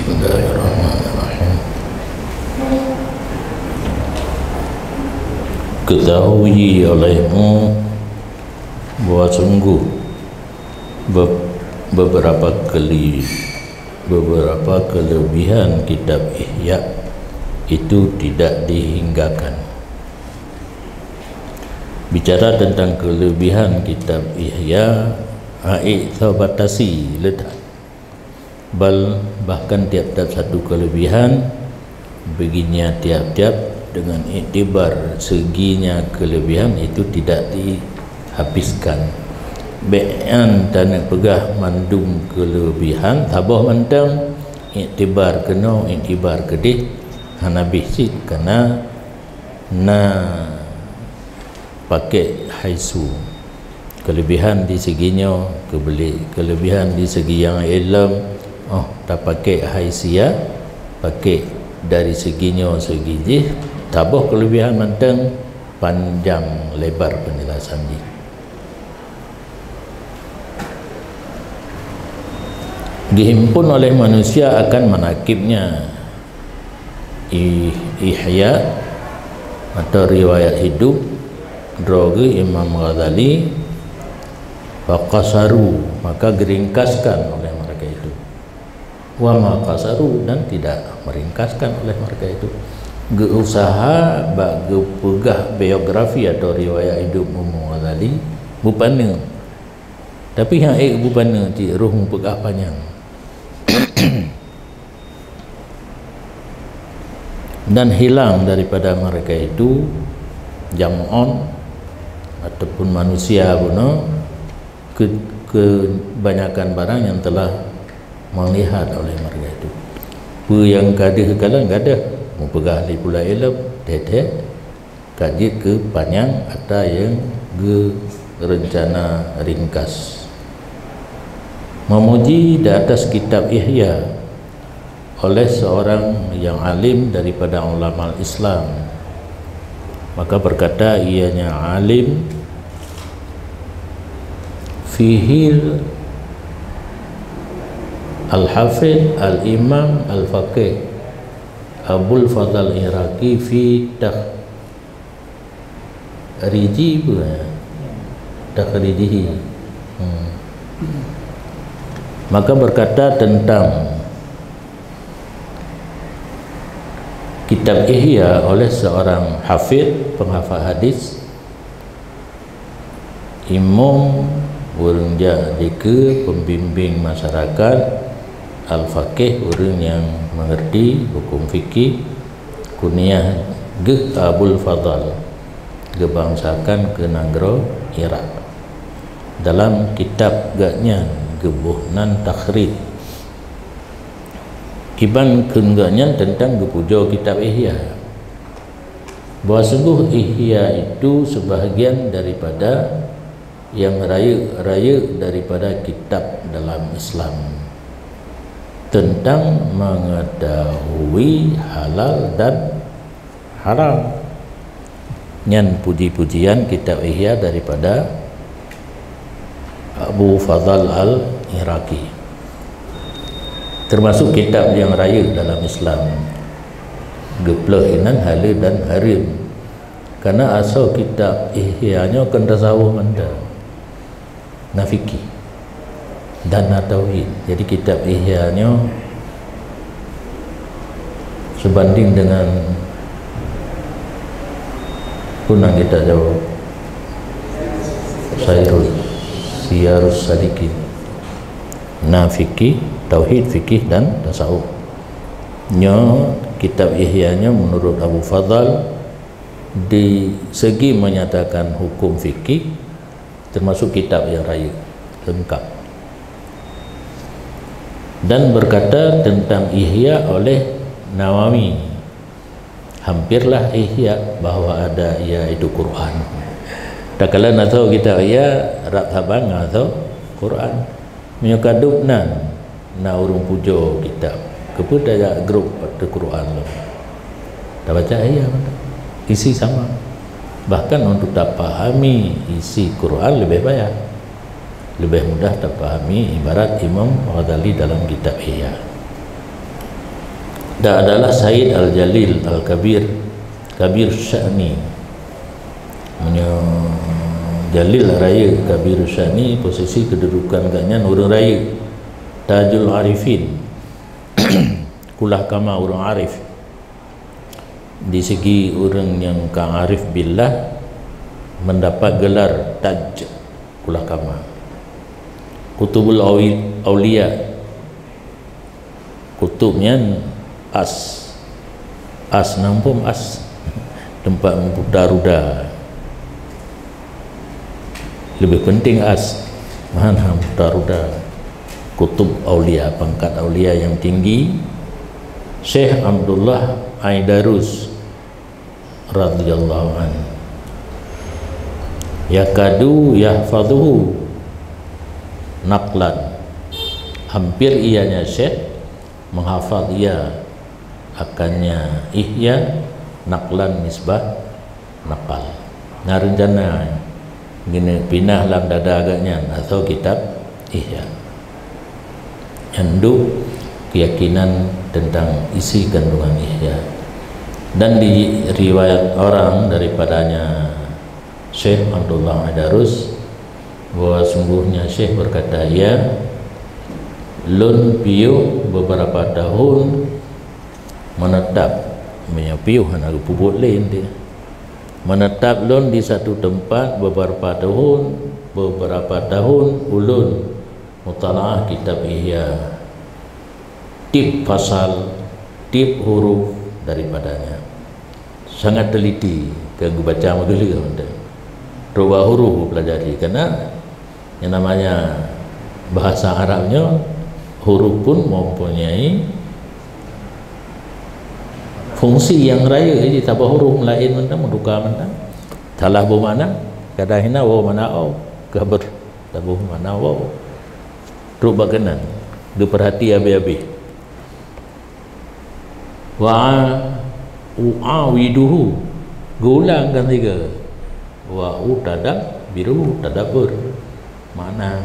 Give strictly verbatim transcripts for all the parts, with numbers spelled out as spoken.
Bismillahirrahmanirrahim. Ketahui olehmu bahwa sungguh be-, beberapa keli-, beberapa kelebihan kitab Ihya itu tidak dihinggakan. Bicara tentang kelebihan kitab Ihya, ha'ék teubatasi le that. Bal, bahkan tiap-tiap satu kelebihan, baginya tiap-tiap dengan iktibar seginya kelebihan itu tidak dihabiskan. Bék 'an taneuk peugah mandum kelebihan, saboh mantong, iktibar keunoe, iktibar keudeh, hana bih cit, karena na pakék haitsu. Kelebihan di segi nyoe, kebeli-, kelebihan di segi nyang ilom, oh, tapakék haitsia, pakék dari segi nyoe, segi jih, saboh kelebihan mantong panjang lebar penjelasan jih. Dihimpun oleh manusia akan manakibnya. Ih-, Ihya atau riwayat hidup droe geuh Imam Ghazali, faqasaru, maka geuringkaskan oleh mereka itu. Wa ma qasaru, dan tidak meringkaskan oleh mereka itu. Geuusaha bak geupeugah biografi atau riwayat hidup Imam Ghazali beupaneuk. Tapi hana ék beupaneuk cit, roh meupeugah panyang. Dan hilang daripada mereka itu jam'on ataupun manusia bunoe ke-, kebanyakan barang yang telah melihat oleh mereka itu. Peue nyang ka deuh kalon gadôh, meupeugah lé pula ilom, teuh-teuh ka jeuet keu panyang ata nyang geurencana ringkas. Memuji di atas kitab Ihya oleh seorang yang alim daripada ulama Islam. Maka berkata ianya alim, fihil Al-Hafidh Al-Imam Al-Faqih Abul Fadl Iraqi fi takh-, riji apa? Takhrijihi. Hmm. Maka berkata tentang kitab Ihya oleh seorang hafidh, penghafal hadis, imam, ureuëng jak dikeue pembimbing masyarakat, al-faqih, ureuëng nyang mengerti hukum fikih, Kunyah geuh Abul Fadl, geubangsakan keu nanggroe Irak. Dalam kitab geuh nyan geuboh nan takhrij. Kiban kheun geuh nyan teuntang geupujoe kitab Ihya, bahwa sungguh Ihya itu sebahagian daripada nyang rayeuk-rayeuk daripada kitab dalam Islam teuntang mengetahui halal dan haram. Nyan puji-pujian kitab Ihya daripada Abu Fadl Al-Iraqi. Termasuk kitab nyang rayeuk dalam Islam. Geuplôh inan halal dan haram. Karena asoe kitab Ihya nyoe kon tasawuf mantong, na fikih dan na tauhid. Jadi kitab Ihya nyoe sebanding dengan punang kita jawab Sairus Siyarus Salikin. Na fikih, tauhid, fikih dan tasawuf. Nyoe kitab Ihya nyoe menurut Abu Fadl di segi menyatakan hukum fikih, termasuk kitab yang rayeuk, lengkap. Dan berkata tentang Ihya oleh Nawawi, hampirlah Ihya bahwa ada Ihya itu Quran. Takalon asoe kitab Ihya, rab saban ngon asoe Quran. Meunyoe ka dub nan, na ureuëng pujoe kitab. Keupeue tajak grup ateueh Quran lom? Tabaca Ihya mantong. Isi sama. Bahkan untuk tapahami isi Quran leubeh payah. Leubeh mudah tapahami ibarat Imam Ghazali dalam kitab Ihya. Dan adalah Sayyid Al-Jalil Al-Kabir, Kabir Sya'ni. Meunyoe Jalil rayeuk, Kabir Sya'ni, posisi kedudukan gobnyan ureuëng rayeuk. Tajul Arifin, kulah kama ureuëng arif. Di segi ureuëng nyang ka arif billah, mendapat gelar taj, kulah kama. Kutubul Awi-, Aulia, kutub nyan as. As, na muphom as? Tempat meuputa ruda. Lebih penting as, meuputa ruda. Kutub aulia, pangkat aulia yang tinggi, Syekh Abdullah Aidarus radhiyallahu anhu. Yakadu yahfazuhu naqlan. Hampir ianya Syekh menghafal ia akannya Ihya naqlan nisbah naqal. Na rencana geuneuk pinah lam dada gobnyan atau kitab Ihya. Nyan duek keyakinan tentang isi kandungan Ihya. Dan di riwayat orang daripadanya Syekh Abdullah Aidarus, bahwa sungguhnya Syekh berkata, "Ya, lôn piôh beberapa tahun menetap," meunyoe piôh hana geupeubuet lé inti. "Menetap lôn di satu tempat beberapa tahun, beberapa tahun ulôn mutalaah kitab Ihya, tiep pasal, tiep huruf daripadanya." Sangat teliti keu geubaca meugeuleueh mantong. Trok bak huruf geupelajari, karena yang namanya bahasa Arab nyoe, huruf pun mempunyai fungsi yang rayeuk, jadi saboh huruf laén mantong, meutuka mantong. Salah boh makna, kadang hina boh makna o, ka ber-, saboh makna o. Trok bak keunan, geupeurhati habéh-habéh. Wa u'awiduhu, geuulang kan siga. Wa utadabbiruhu, tadabbur. Makna,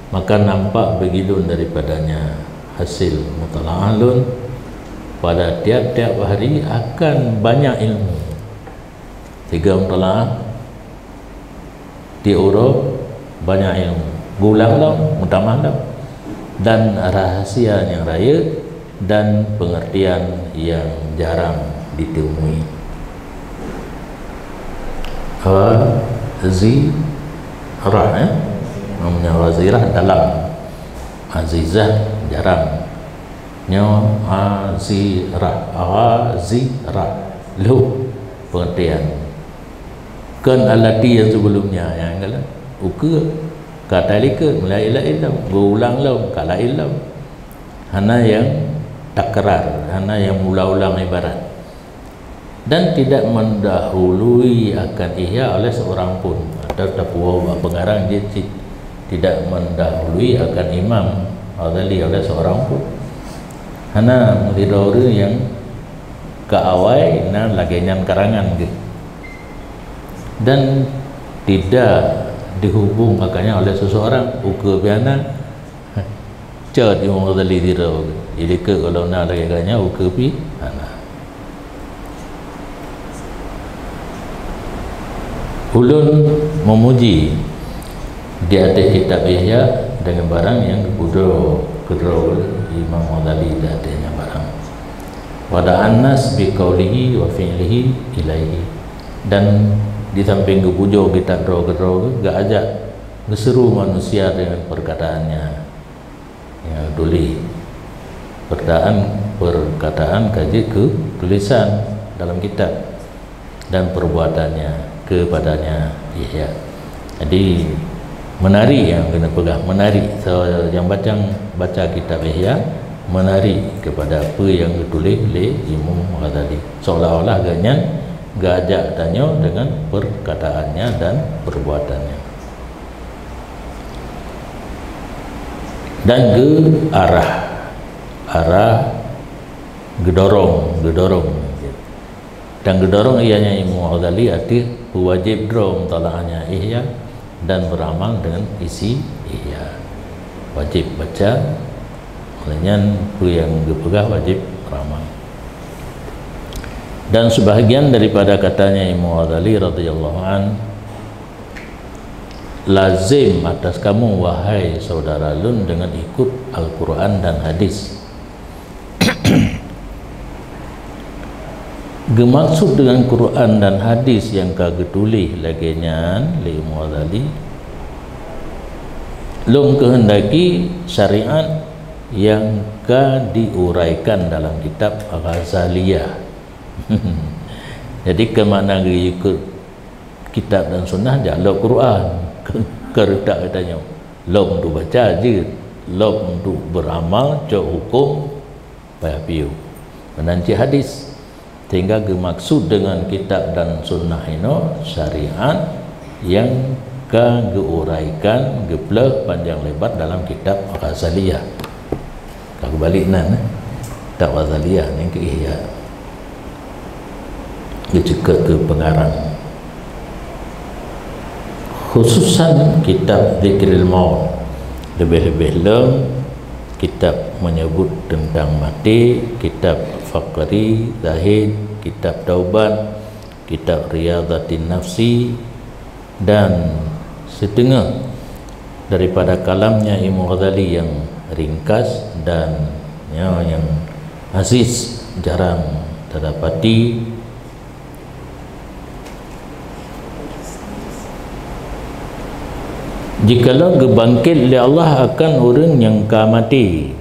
maka nampak bagi lôn daripadanya hasil mutalaah lôn, pada tiap-tiap hari akan banyak ilmu. Tiga mutalaah, tiep uroe banyak ilmu. Geuulang lom, meutamah lom. Dan rahasia nyang rayeuk dan pengertian yang jarang ditemui. Ghazirah, eh? Namanya ghazirah dalam. Azizah jarang. Nyoe ghazirah, ghazirah. Lhok pengertian. Kon allati yang sebelumnya, nyang kala ukeue, ka talikot, meulaén-laén lom, geuulang lom, ka laén lom. Hana yang takrar, hana yang meuulang-ulang ibarat. Dan tidak mendahului akan Ihya oleh seorang pun. Atau tapuwoe bak pengarang jih cit tidak mendahului akan Imam Ghazali oleh seorang pun. Hana meusidroe ureuëng nyang ka awai na lagée nyan karangan geuh. Dan tidak dihubung akannya oleh seseorang, ukeue pih hana. Cot Imam Ghazali sidroe, jadi keu kalau na lagée gobnyan ukeue pih hana. Ulôn memuji di ateueh kitab Ihya dengan barang nyang geupujoe keudroe Imam Ghazali di ateueh nyan barang. Wa da'an nas bi qaulihi wa fi'lihi ilaihi. Dan di samping geupujoe kitab droe keudroe, geuajak, geuseuru manusia dengan perkataannya. Ya, tulis. Perkataan, perkataan ka jeuet keu tulisan dalam kitab dan perbuatannya kepadanya Ihya. Jadi, menarik nyang keuneuk peugah, menarik. So, nyang baca, baca kitab Ihya, menarik kepada apa yang ditulis oleh Imam Ghazali. Seolah-olah gobnyan geuajak tanyoe dengan perkataannya dan perbuatannya. Dan geu arah, arah geudorong, geudorong. Dan geudorong ianya Imam Ghazali ateueh peuwajéb droe mutalaahnya Ihya dan beramal dengan isi Ihya. Wajéb baca, Nyan peue nyang geupeugah wajéb ramal. Dan sebahagian daripada katanya Imam Ghazali radhiyallahu an, "Lazim atas kamu, wahai saudara lôn, dengan ikut Al-Quran dan hadis." Geumaksud dengan Quran dan hadis nyang ka geutuléh lagée nyan lé Imam Ghazali, lôn keuheundaki syariat nyang ka diuraikan dalam kitab Ghazaliyah. Jadi, keu makna geuikot kitab dan sunnah, jak lom Quran. Kareutak geutanyoe. Lom untuk baca jeuet, lom untuk beuramal, cok huköm, payah piôh. Meunan cit hadis. Sehingga geumaksud dengan kitab dan sunnah inoe syariat nyang ka geuuraikan geupleuh panjang lebar dalam kitab Ghazaliyah. Ka geubalek nan, eh. Kitab Ghazaliyah nyang keu Ihya. Geuceukeut keu pengarang. Khususan kitab Zikril Maut, leubeh-leubeh lom kitab menyebut tentang maté, kitab Faqri, Zahid, kitab Taubat, kitab Riyadhatin Nafsi, dan seteungoh daripada kalamnya Imam Ghazali nyang ringkas dan nyoe nyang aziz jarang tadapati. Jikalau geubangkét lé Allah akan ureuëng nyang ka maté,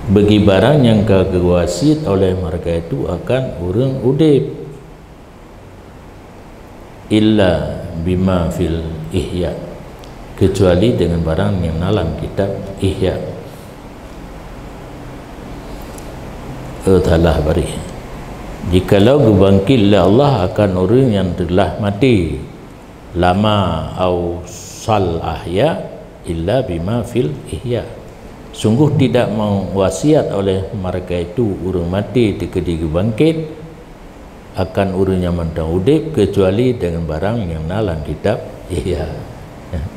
bagi barang nyang ka geuwasiet oleh malaikat itu akan ureuëng udeb, illa bima fil Ihya, kecuali dengan barang nyang na lam kitab Ihya. Eh, salah baréh. Jikalau geubangkét lé Allah akan ureuëng nyang teulah maté, lama au sal ahya illa bima fil Ihya. Sungguh tidak mewasiat oleh mereka itu ureuëng maté teukeudi geubangkét akan ureuëng nyang mantong udeb, kecuali dengan barang nyang na lam kitab Ihya.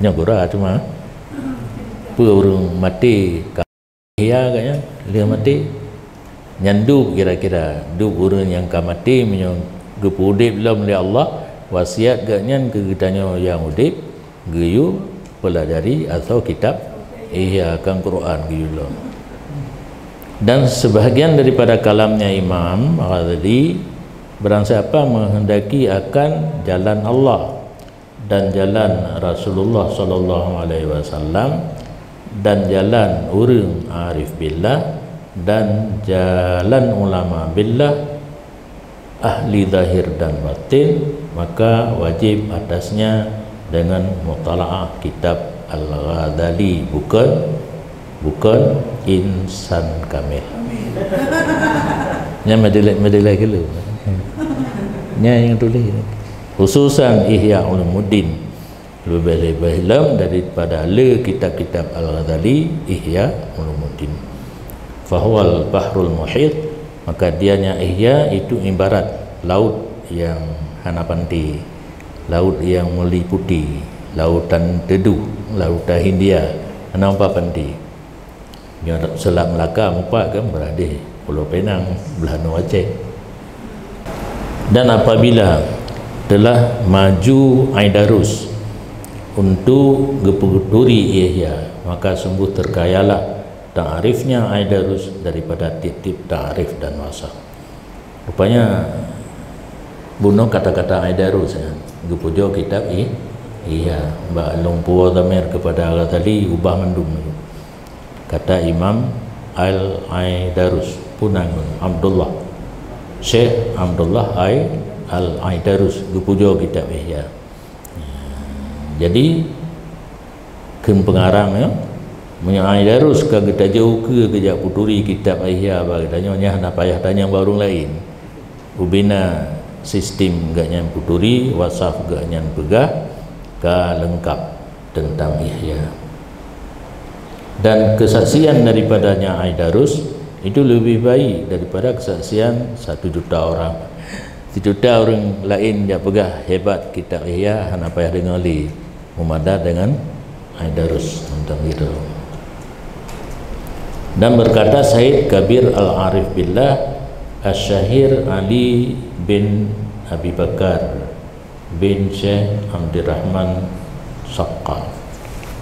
Nyoe gura cuma peue ureuëng maté ka Ihya geuhnyan lheueh maté. Nyan dub kira-kira, dub ureuëng nyang ka maté meunyoe geupeuudeb lom lé Allah, wasiat geuhnyan keu geutanyoe nyang udeb, geuyue peulajari atau kitab Ihya, kan Quran geuyue lom. Dan sebahagian daripada kalamnya Imam Ghazali, barang siapa menghendaki akan jalan Allah dan jalan Rasulullah sallallahu alaihi wasallam dan jalan ureuëng arif billah dan jalan ulama billah, ahli zahir dan batin, maka wajib atasnya dengan mutalaah kitab Al-Ghazali, bukan, bukan insan kamil. Nyan meudilek-meudilek dulu. Nyan nyang tuléh. Khususan Ihya Ulumuddin. Leubeh-leubeh lom daripada le kitab-kitab Al-Ghazali, Ihya Ulumuddin. Fahuwal Bahrul Muhit, maka dianya Ihya itu ibarat laut yang hana panti, laut yang meliputi, lautan teduh, lautan Hindia, hana mupat panti. Nyoe Selat Melaka mupat kan, beuradeh Pulo Pinang, blah noe Aceh. Dan apabila telah maju Aidarus untuk geupeuturi Ihya, maka sungguh terkayalah ta'rifnya Aidarus daripada tiep-tiep ta'rif dan wasaf. Rupanya, bunoe kata-kata Aidarus, ya, geupujoe kitab I-, Ihya, bak lôn puwoe dhamer kepada Al-Ghazali, ubah mandum. Kata Imam Al-Aidarus, peue nan ngon Abdullah. Syekh Abdullah Ai-, Al-Aidarus geupujoe kitab Ihya. Jadi, kheun peungarang nyoe, meunyoe Aidarus ka geutajok ukeue geujak peuturi kitab Ihya bak geutanyoe, nyan hana payah tanyong bak ureuëng laén. Ubena sistem geuhnyan peuturi, wasaf geuhnyan peugah, ka leungkap teuntang Ihya. Dan keusaksian daripadanya Aidarus itu leubeh baik daripada keusaksian satu juta orang. Sijuta ureuëng laén jak peugah hebat kitab Ihya, hana payah deungoe lé, meumada deungon Aidarus teuntang itu. Dan berkata Said Kabir Al-Arif Billah Asy-Syahir Ali bin Abi Bakar bin Syekh Abdurrahman Saqqaf.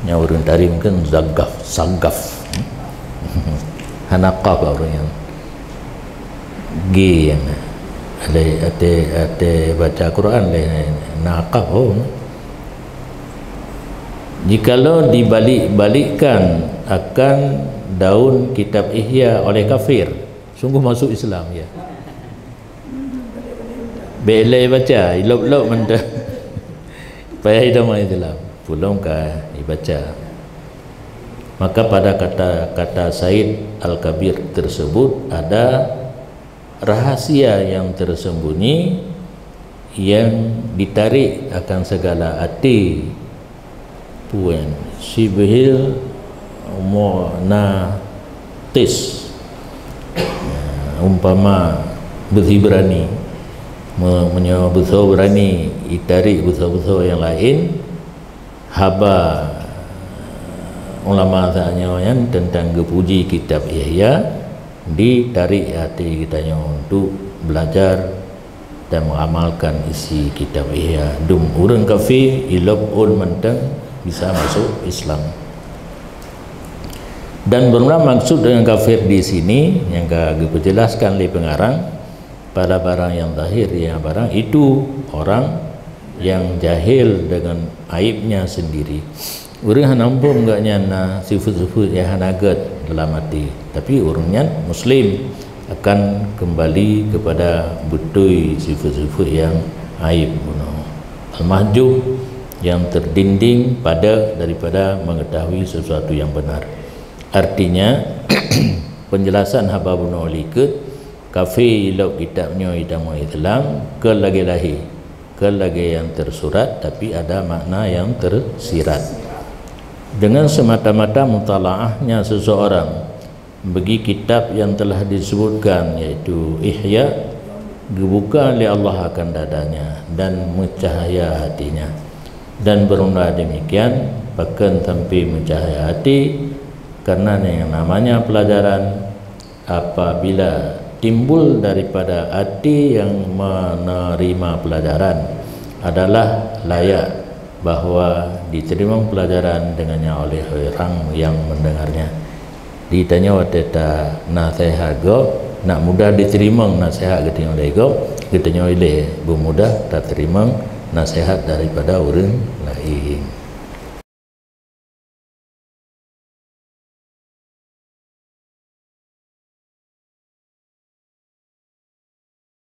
Nyang ureuëng tari mungkin Zagaf, Sagaf. Hana qaf ureuëng nyan. G nyan. Lé até, até baca Quran lé na qaf, oh. Jikalau dibalik-balikkan akan daun kitab Ihya oleh kafir, sungguh masuk Islam ia. Bék lé baca, ilop-lop mantong. Payah itamong Islam. Pulom ka ibaca. Maka pada kata-kata Said Al-Kabir tersebut ada rahasia yang tersembunyi yang ditarik akan segala arti pun sibhil munatis. Umpama beusi beurani, me-, meunyoe beusoe beurani itarik beusoe-beusoe nyang laén, haba ulama saat nyoe nyan teuntang geupuji kitab Ihya, ditarik até geutanyoe untuk belajar dan mengamalkan isi kitab Ihya. Dum ureuëng kafé ilop ôn mantong bisa masuk Islam. Dan beureulah maksud dengan kafir di sini yang ka geupeujelaskan lé pengarang, pada barang yang zahir, yang barang itu orang yang jahil dengan aibnya sendiri. Ureuëng hana muphom gobnyan na sifeuet-sifeuet nyang hana gét dalam até, tapi ureuëng nyan muslim akan kembali kepada beutôi sifeuet-sifeuet nyang aib bunoe. Al-mahjub, yang terdinding pada daripada mengetahui sesuatu yang benar. Artinya, penjelasan haba bunoe likot, kafé ilop kitab nyoe itamong Islam, kon lagée lahé, kon lagée nyang tersurat, tapi ada makna yang tersirat. Dengan semata-mata mutalaahnya seseorang bagi kitab yang telah disebutkan, yaitu Ihya, geubuka lé Allah akan dadanya dan meucahya hatinya. Dan beurunda demikian, pakon sampai meucahya hati, karena yang namanya pelajaran apabila timbul daripada hati yang menerima pelajaran adalah layak bahwa diterima pelajaran dengannya oleh orang yang mendengarnya. Di tanyoe watée ta naseuhat gob, nak mudah diteurimong naseuhat geutanyoe lé gob, geutanyoe ilée beumudah tateurimong naseuhat daripada ureuëng laén.